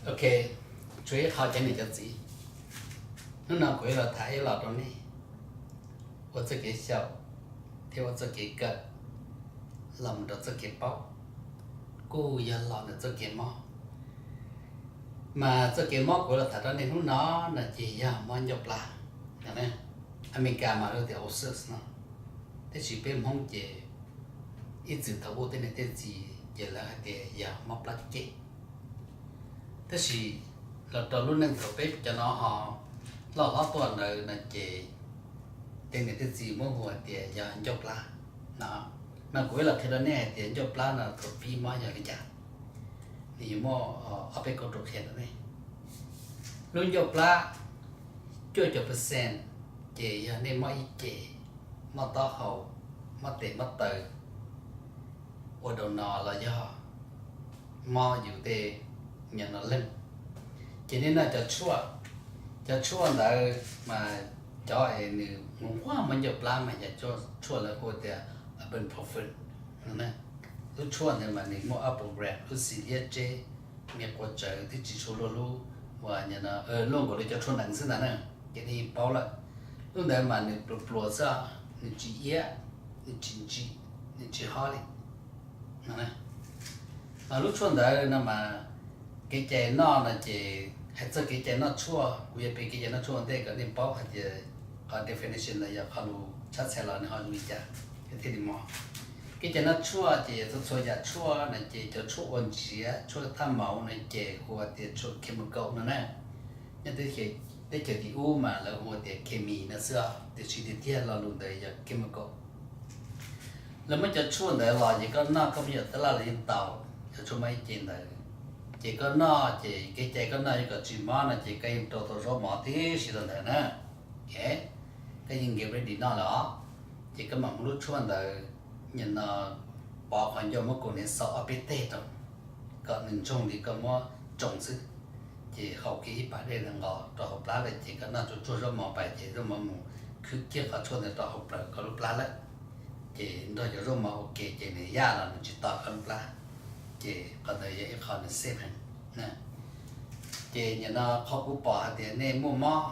Ok, tsuas ib qho cov niam cov txiv, hnub no kuv yuav los tham ib los rau nej ua txoj kev xyaum thiab ua txoj kev kawm los mus rau txoj kev paub, kuj yog los ntawm txoj kev mob. Mas txoj kev mob kuv yuav los tham rau nej hnub no no ces yog mob ncauj plab. Amelikas mas lawv tias ulcers no, tab sis peb Hmoob ces ib txwm thaum ub tej niam tej txiv ces lawv hais tias yog mob plab ceg. Tab sis los rau lub neej thaum peb cov no ho loj hlob tuaj ntawd no ces tej niam tej txiv muab hu hais tias yog ncauj plab no. Mas kuv ib los qhia rau nej hais tias ncauj plab no thaum pib mob yog li cas. Nws yuav muaj ob peb kauj ruam qhia rau nej. Lub ncauj plab cuaj caum percent ces yog nej mob ib ce, mob taub hau, mob tes mob taw, ua dau no los yog mob yus tej nyuag no leeg. Ces nej noj cov tshuaj, cov tshuaj ntawd mas cov es nws mus nquag mob ncauj plab mas yog tshuaj lawv hu tias ibuprofen. Lub tshuaj ntawd mas nws muaj ob puas gram, lub xim liab tseb, me quav tsawv twb tsis tshua luaj lub, uas luaj nkaus li cov tshuaj nees xwb ntag na. Ces nej yeej paub lawm, lub ntawd mas nws pluas pluas xwb, nws tsis iab, nws tsis ntsim, nws tsis hob li. Lub tshuaj ntawd no mas kev cai noj no ces hais txog kev cai noj tshuaj, kuv yuav piav kev cai noj tshuaj ua ntej kom nej paub hais tias qhov definition los yog qhov lus tshab txhais los nws ho zoo li cas thiaj li mob. Kev cai noj tshuaj ces txhua txhua yam tshuaj no ces cov tshuaj ua ntsiav, tshuaj thaj maum no ces hu tias tshuaj chemical no na. Nyob teb chaws tim ub mas lawv hu tias khemis no xwb, tiam sis tiag tiag lo lus ntawd yog chemical. Lawv muab cov tshuaj ntawd los ces koj noj koj muaj yam tab laj los yeej tau, cov tshuaj mob ib ce ntawd. Ces koj noj ces kev cai koj noj yuav kom tsis mob no ces koj yeej rau tau zaub mov tib si rau ntawd na. Koj yeej get ready noj lawm os. Ces koj mam muab lub tshuaj ntawd, nim no pov qhov ncauj muab kaus hniav xaus ob peb teg rau, kom nws ntsoog li koj muab tsoo xwb. Ces haus kiag ib pas dej nqos rau hauv plab lawm ces koj noj tsuag tsuag zaub mov pais ces zaub mov mus khwb kiag qhov tshuaj ntawd rau hauv plaws koj lub plab lawm. Ces nrog cov zaub mov ua ke ces nws yaj los nws tsis tom koj lub plab. Ces qhov ntawd yog ib qho nws safe heev. Ces nim no qhov kuv pom hais tias nej muaj mob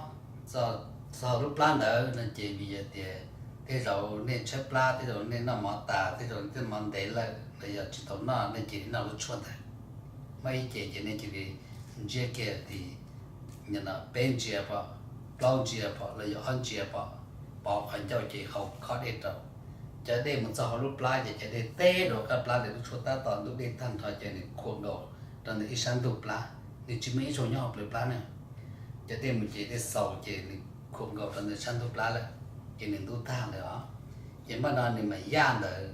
txog lub plab ntawd no ces vim yog tias tej zaum nej tshaib plab, tej zaum nej noj mov tas, tej zaum nej mov ntev lawm los yog tsis tau noj, nej cia li noj lub tshuaj ntawd. Mob ib ce ces nej cia li ntsiab kiag li, nim no peb ntsiav pom, plaub ntsiav pom los yog ob ntsiav pom, pov qhov ncauj ces haus khob dej rau. Cov dej mus txog hauv lub plab ces cov dej teb rau qab plab li lub tshuaj tab tom ntub dej tag nrho ces nws khuam nkaus rau ntawm ib sab ntug plab, nws tsis muaj ib zaug nyob hauv plawv plab na. Cov dej mus ces dej xaus ces nws khuam nkaus rau ntawm sab ntug plab lawm, ces nws ntub tag lawm os. Ces npaj no nws mam yaj ntawd,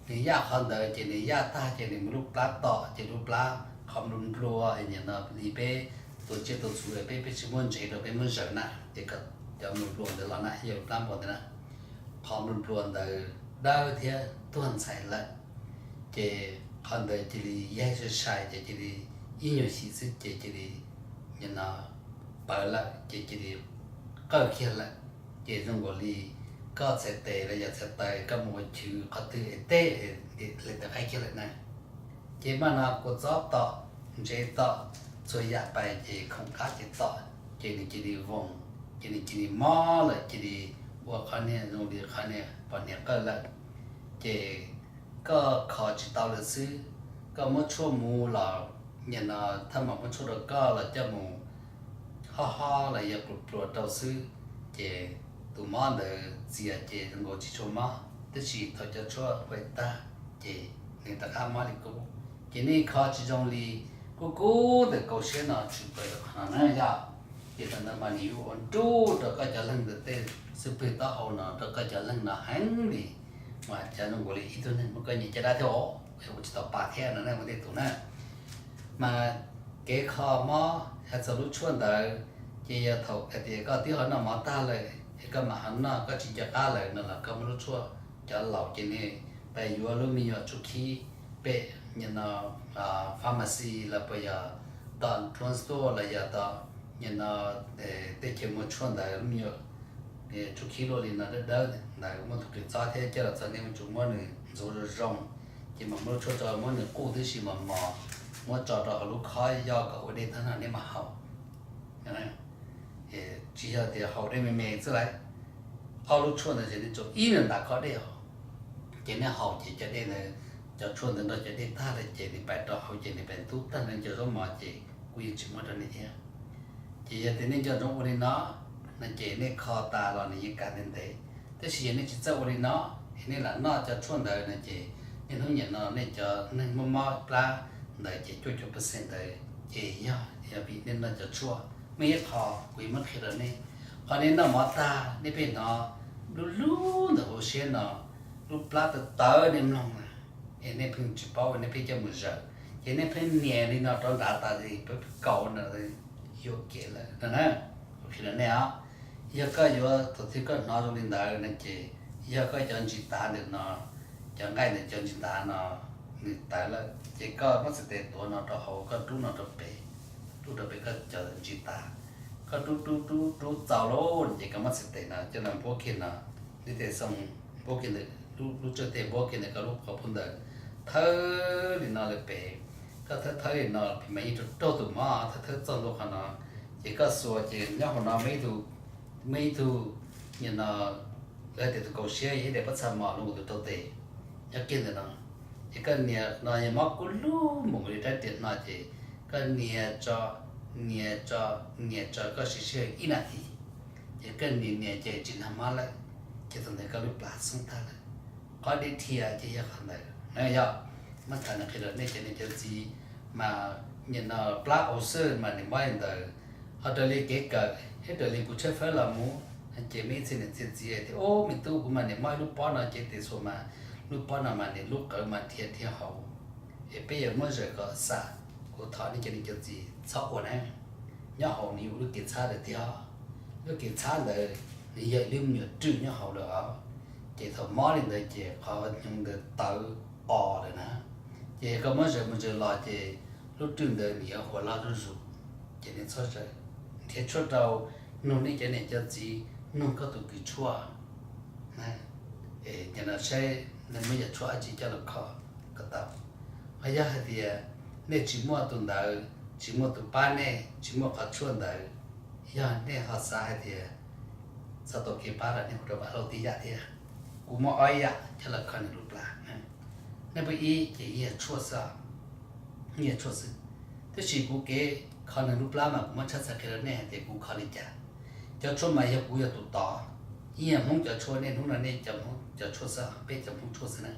nws yaj qhov ntawd ces nws yaj tag ces nws muab lub plab tom ces lub plab qhov nplua nplua, nim no li peb tus tsiaj tus txhu peb, peb tsis muaj ntsev rau peb muab zaws na, ces cov nplua nplua ntawd los na, yog lub plab npua ntawd na, qhov nplua nplua ntawd dawb thiab tuag ntxhais lawm. Ces qhov ntawd cia li yaig sai sai ces cia li ib nyuag xyim xwb ces cia li, nim no pawv lawm ces cia li qawj kiag lawm. Ces zoo nkaus li koj txhais tes los yog txhais taw koj mus ua chwv qhov twg es teb hle tawv qaib kiag lawm na. Ces npaj no kua txob tom, ntsev tom, txhua yam pais ces khoom qab ces tom, ces nws cia li voos, ces nws cia li mob lawm, cia li ua qhov niag zoo li qhov niag pom niag qawj lawm. Ces koj kho tsis tau lawm xwb, koj muab tshuaj mus los, nim no thaj mam muab tshuaj rau koj los coj mus hob hob los yog pluas pluas rau xwb, ces tus mob ntawd txias ces zoo nkaus tsis tshua mob, tab sis thaum cov tshuaj ua tag ces nws rov qab mob li qub. Ces nej kho tsis zoo li, kub kub ntawm kaum siab no tsis pawv qhov no na yog. Ces thaum ntawd mas nws yuav ua nruj rau koj cov leeg ntawd tej xub pwg taub hau no rau koj cov leeg no heev li, mas cov zoo nkaus li ib tug neeg muab koj nyias caj dab thiab os, ua tsis tau pa thiab no na ua tej tus na. Mas kev kho mob hais txog lub tshuaj ntawd, ces yog thaum hais tias koj twb ho noj mov tag lawm es koj mam ho noj koj tsis nco qab lawm no los koj muab lub tshuaj, cov laus ces nws pais yuav lub me nyuam tshuaj khib pem nim no pharmacy los puas yog tom drug store los yog tom nim no tej chaw muag tshuaj ntawd lub me nyuam tshuaj khib luaj li no dawb dawb ntawd muaj tus qws txob thiab coj los txog nej yuav tsum muab nws ntxuav zoo zoo, ces mam muab lub tshuaj rau muab nws quj tib si mos mos, muab tso rau hauv lub khob yoj kom ua dej tag no nej mam haus. Tsis yog tias haus dej me me xwb lauj. Ob lub tshuaj ntawd ces nej tsuas ib nws ntav khob dej os. Ces nej haus ces cov dej ntawd, cov tshuaj ntawd nrog cov dej tag lawm ces nws pais rau hauv ces nws pais ntub tag nrho cov zaub mov ces kuv yeej tsis muab rau nej thiab. Ces yog tias nej nco ntsoov ua li no, no ces nej kho tas los nws yeej kav ntev ntev. Tab sis yog nej tsis txawj ua li no, es nej lam noj cov tshuaj ntawd no ces niaj hnub niam no nej cov neeg mob mob plab ntawd ces cuaj caum percent ntawd ces yog, yog vim nej noj cov tshuaj. Muaj ib qho kuv yuav muab qhia rau nej, qhov nej noj mov tag nej pheej hnov lub lub ntawm hauv siab no, lub plab tawv tawv nej mloog na, es nej pheej tsis paub nej pheej coj mus zawm, ces nej pheej nias li no rov nrad tas li peb kaus no yuam kev lawm no na. Qhia rau nej os, yog koj yuav thaum twg koj hnov zoo li ntawd no ces yog koj cov ntsis tav ntawm no, cov nqaij ntawm cov ntsis tav no nws tawv lawm ces koj muab txhais tes tuav no rau hauv, koj rub no rau pem, rub rau pem koj cov ntsis tav, koj rub rub rub rub txaus lawm ces koj muab txhais tes no coj los npuab kiag no, ntiv tes xoo npuab kiag ntawm lub, lub tswj tes npuab kiag ntawm koj lub qhov pub ntawd, thawb li no lawm pem. Koj thawb thawb li no pem mas yeej raug raug tus mob, thawb thawb txog ntua qhov no, ces koj xuas ces nyob hauv no muaj ib tug, muaj ib tug, nim no lawv tias tus kaus siab yog ib daim pob txha mos los tus rau tes nyob kiag ntawm no. Ces koj nias no yog mob kub lug mus li rab riam no ces koj nias tso, nias tso, nias tso koj siv sij hawm ib nas this. Ces koj nias nias ces tsis hnov mob lawm, ces thaum ntawd koj lub plab xoob tag lawm. Qhov deb dhia ces yog qhov ntawd na yog. Muab tham no qhia rau nej cov niam cov txiv, mas nim no plab ulcer mas nws mob li ntawd. Ho raws li kev kawm thiab raws li kuv tshawb fawb los mus, ces muaj ib txhia niam txhia txiv tias, ub, me tub, kuv mas nim mob ib lub pob no ces tes xuas mas lub pob no mas nws lub qawv mas dhia dhia hauv, es peb yuav muab zawm kom xam. Kuv thov nej cov niam cov txiv txhob ua na. Nyob hauv nws yog lub kev txhab lawm tiag. Lub kev txhab ntawd nws yog ib lub me nyuam rwj nyob hauv lawm os. Ces thaum mob li ntawd ces qhov hnyuv ntawd tawv os lawm na. Ces koj muab zawm mus zawm los ces lub rwj ntawd nws yuav huam loj zuj zus. Ces nej txhob zawm, nrhiav tshuaj rau, nug nej cov niam cov txiv, nug koj tus kws tshuaj, nim no saib nej muab yam tshuaj dab tsi coj los kho kom tau. Ho yog hais tias nej tsis muaj tus ntawd, tsis muaj tus pab nej, tsis muaj qhov tshuaj ntawd, yog nej ho xav hais tias txog tau kev pab los nej hu rau Vam Lauj tib yam thiab. Kuv muaj ob yam coj los kho nws lub plab. Nej pab ib ces ib yam tshuaj xwb, ib yam tshuaj xwb. Tab sis kuv kev kho nws lub plab mas kuv muab tshab txhais qhia rau nej hais tias kuv kho li cas. Cov tshuaj mas yog kuv yog tus tod, ib yam Hmoob cov tshuaj, nej hnub no nej cov Hmoob cov tshuaj xwb, peb cov Hmoob tshuaj xwb na.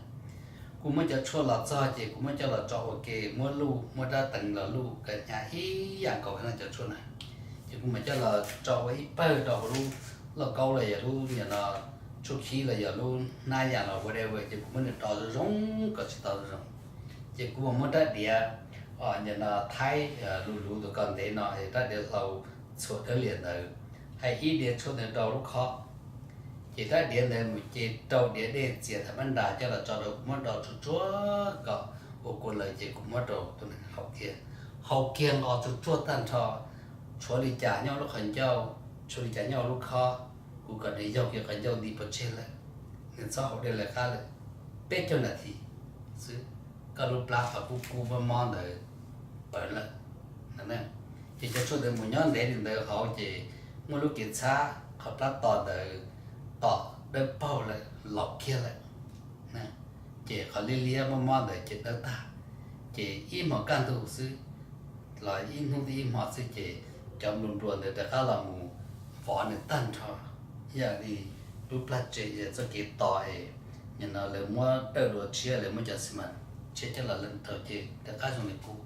Kuv muab cov tshuaj los txog ces kuv muab coj los tso ua ke, muab luj, muab rab teev los luj kom hnyav ib yam nkaus li no cov tshuaj na. Ces kuv mam coj los tso ua ib pawg rau hauv lub lauj kaub los yog lub nim no tshuaj khib los yog lub hnab yam los whatever, ces kuv muab nws do zoo zoo kom tsis tau zoo zoo. Ces kuv mam muab rab diav, nim no thaib, luv luv tus ko ntev no, rab diav hlau txhuam dawb lias ntawd, hais ib diav tshuaj ntawd rau lub khob. Ces rab diav ntawd mus ces rau diav dej txias tham mab nras coj los tso rau, kuv muab do tsuag tsuag kom ua kua lawm ces kuv muab rau tus neeg haus kiag. Haus kiag nqos tsuag tsuag tag nrho, tshuav li cas nyob lub qhov ncauj, tshuav li cas nyob lub khob, kuv kom nws yaug kiag qhov ncauj nti pov tseg lawm, nws txhob haus dej lawv qab lawm. Peb caug nas this xwb, koj lub plab qhov kub kub mob mob ntawd pawv lawm. Ces cov tshuaj ntawd mus nyob ntev li ntawd hauv ces muaj lub kev txhab qhov plab to ntawd tom dawb paug lawm, laus kiag lawm. Ces qhov liab liab mob mob ntawd ces dawb tag. Ces ib hmos kaj ntug xwb los ib hnub twb ib hmos xwb ces cov npluas npluas ntawd rov qab los mus vov nws tag nrho, yam li lub plag tsev txoj kev to es nim no lawv muab dawj dua tshiab, lawv muab cov xi mas tshiab coj los leej rau ces rov qab zoo li qub.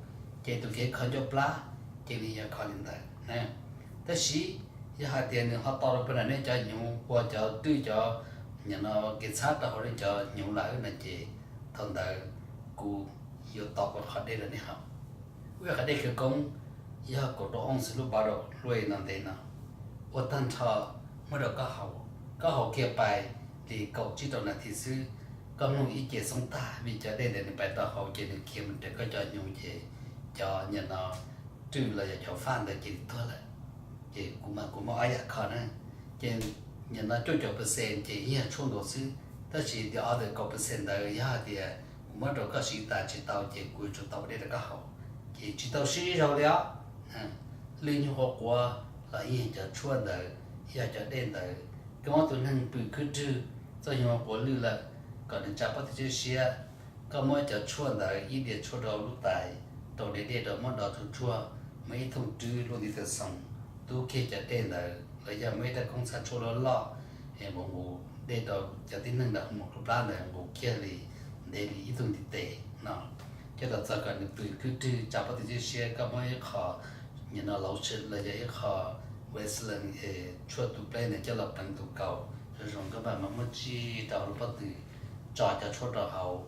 Ces tus kev kho ncauj plab ces nws yog kho li ntawd na. Tab sis yog hais tias nws ho to rau pem nej cov hnyuv, ua cov twj cov nim no kev txhab rau hauv nej cov hnyuv lawm no ces thaum ntawd kuv yuav tos ua qhov dej rau nej haus. Ua qhov dej khawv koob yog kaum rau once lub bottle hlua no ntev no, ua tag nrho muab rau koj haus. Koj haus kiag pais li kaum tsib rau nas this xwb, koj mloog ib ce xoob tag vim cov dej ntawd nws pais rau hauv ces nws khiav mus raws koj cov hnyuv ces cov nim no rwj los yog cov faj ntawd ces nws tuag lawm. Ces kuv mas kuv muab ob yam kho na, ces nim no cuaj caum percent ces yeej yog tshuaj nkaus xwb, tab sis the other kaum percent ntawd yog hais tias kuv muab rau koj siv tas tsis tau ces kuv yuav tsum tau ua dej rau koj haus. Ces tsis tau sib zog li os. Lwj nyuag quav quav los yeej cov tshuaj ntawd, yog cov dej ntawd. Koj muab tus neeg pw khwb rwg txoj nyuag quav lwj lawm, kom nws tsa pob tw tshiab siab. Koj muab cov tshuaj ntawd ib diav tshuaj rau lub tais, rau dej dej rau muab do tsuag tsuag, muab ib thooj rwb luaj ntiv taw xoo, tub kiag cov dej ntawd los yog muab ib rab koob txha tshuaj loj loj, es nqus nqus dej rau cov tib neeg nram hu mos plab ntawd nqus kiag li, ntev li ib tug ntiv tes no, coj los txog kom nws pw khwb rwg tsa pob tw tshiab siab. Koj muab ib qho nyuag no lotion los yog ib qho Vaseline, tshuaj tu pleb ntawd coj los pleev tus kaus zoo zoo, koj mam muab tsij rau hauv lub pob tw, tso cov tshuaj rau hauv,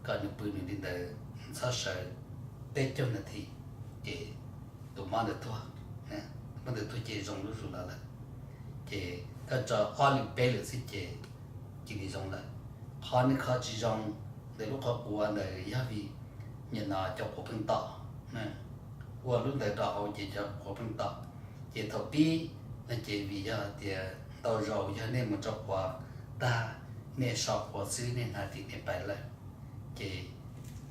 kom nws pw nws li ntawd, txhob sawv, peb caug nas this, ces tus mob ntawd tuag. Tus mob ntawd tuag ces zoo zuj zus los lawm. Ces koj tso ob lwm peb lwm xwb ces cia li zoo lawm. Qhov nws kho tsis zoo ntawm lub qhov quav ntawd yog vim nyuag no cov quav pheej tom, ua lub ntawd rau hauv ces cov quav pheej tom. Ces thaum pib no ces vim yog tias ntau zaus yog nej mus tso quav tag, nej so quav xwb nej hnav ris nej pais lawm, ces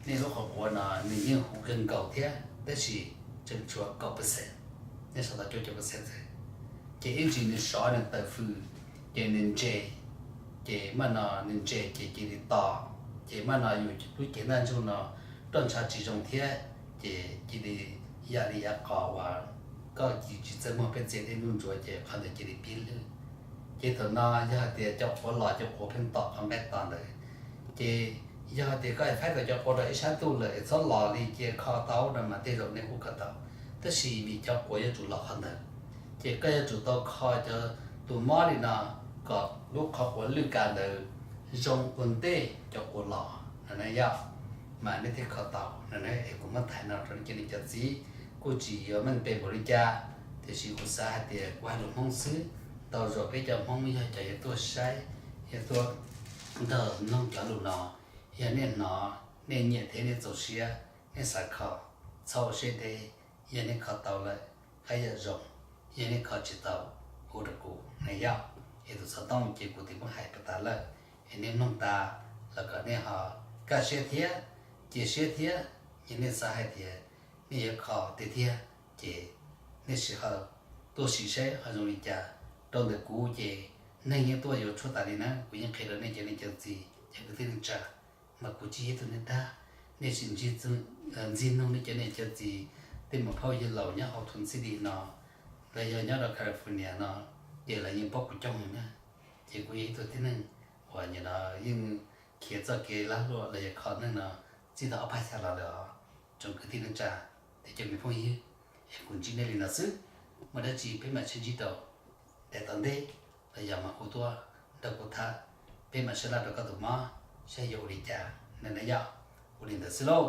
nej lub qhov quav no nws yeej huv kawg nkaus thiab tab sis tseem tshuav kaum percent, nej so tau cuaj caum percent xwb. Ces ib ntsis nws sov nws tawm fws, ces nws ntse, ces maj no nws ntse ces cia li to, ces maj no yus lub cev ntaj ntsug no roj ntsha tsis zoo thiab, ces cia li yam li yav qos uas koj tsis txawj muag peb txiav dej ntuj ntsuav ces qhov ntawd cia li pib lwj. Ces thaum no yog hais tias cov quav los cov quav pheej tom qhov nqaij tos ntawd, ces yog hais tias koj faib tau cov quav rau ib sab ntuj lawm es txhob los li cia kho tau no mas tej zaum nej kuj kho tau, tab sis vim cov quav yuav tsum los qhov ntawd, ces koj yuav tsum tau kho cov tus mob li no kom lub qhov quav lwj ka ntawd zoo ua ntej cov quav los no na yom, mas nej thiaj kho tau no na. Es kuv muab thaij no rau nej cov niam cov txiv, kuj tsis yuav meej pem npaum li cas, tiam sis kuv xav hais tias kuv hais lus Hmoob xwb, ntau zaus peb cov Hmoob yog cov yuav tuaj saib, yuav tuaj nrog mloog cov lus no. Yog nej hnov, nej nyiam thiab nej txaus siab, nej xav kho, txhob ua siab deb, yog nej kho tau lawm, haj yam zoo, yog nej kho tsis tau, hu rau kuv na yom. Es tus xov tooj ces kuv twb muab hais pas tas lawm, es nej mloog tas los kom nej ho kaj siab thiab, cia siab thiab, yog nej xav hais tias nej yuav kho tiag tiag, ces nej sim ho tuaj sim saib ho zoo li cas. Rau ntawm kuv ces neeg yeej tuaj yuav tshuaj tas li na, kuv yeej qhia rau nej cov niam cov txiv cov kwv tij neej tsa, mas kuv tsis yog ib tug neeg dag. Nej sim ntxig nug nej cov niam cov txiv, tej muam phauj yawg laus nyob hauv Twin City no, los yog nyob rau California no, ces lawv yeej paub kuv coob heev na. Ces kuv yog ib tug tib neeg uas nim no yeej khiav txoj kev lag luam los yog kho neeg no txij tau ob phav xya los lawm os, tsoom kwv tij neej tsa, thiab cov me phooj ywg. Es kuv ntsib nej li no xwb, muaj dab tsi peb mam sib ntsib rau daim tom ntej, los yog mas hu tuaj nrog kuv tham, peb mam sib laj rau koj tus mob saib yuav ua li cas na yom. Ua li ntawd xwb lauj.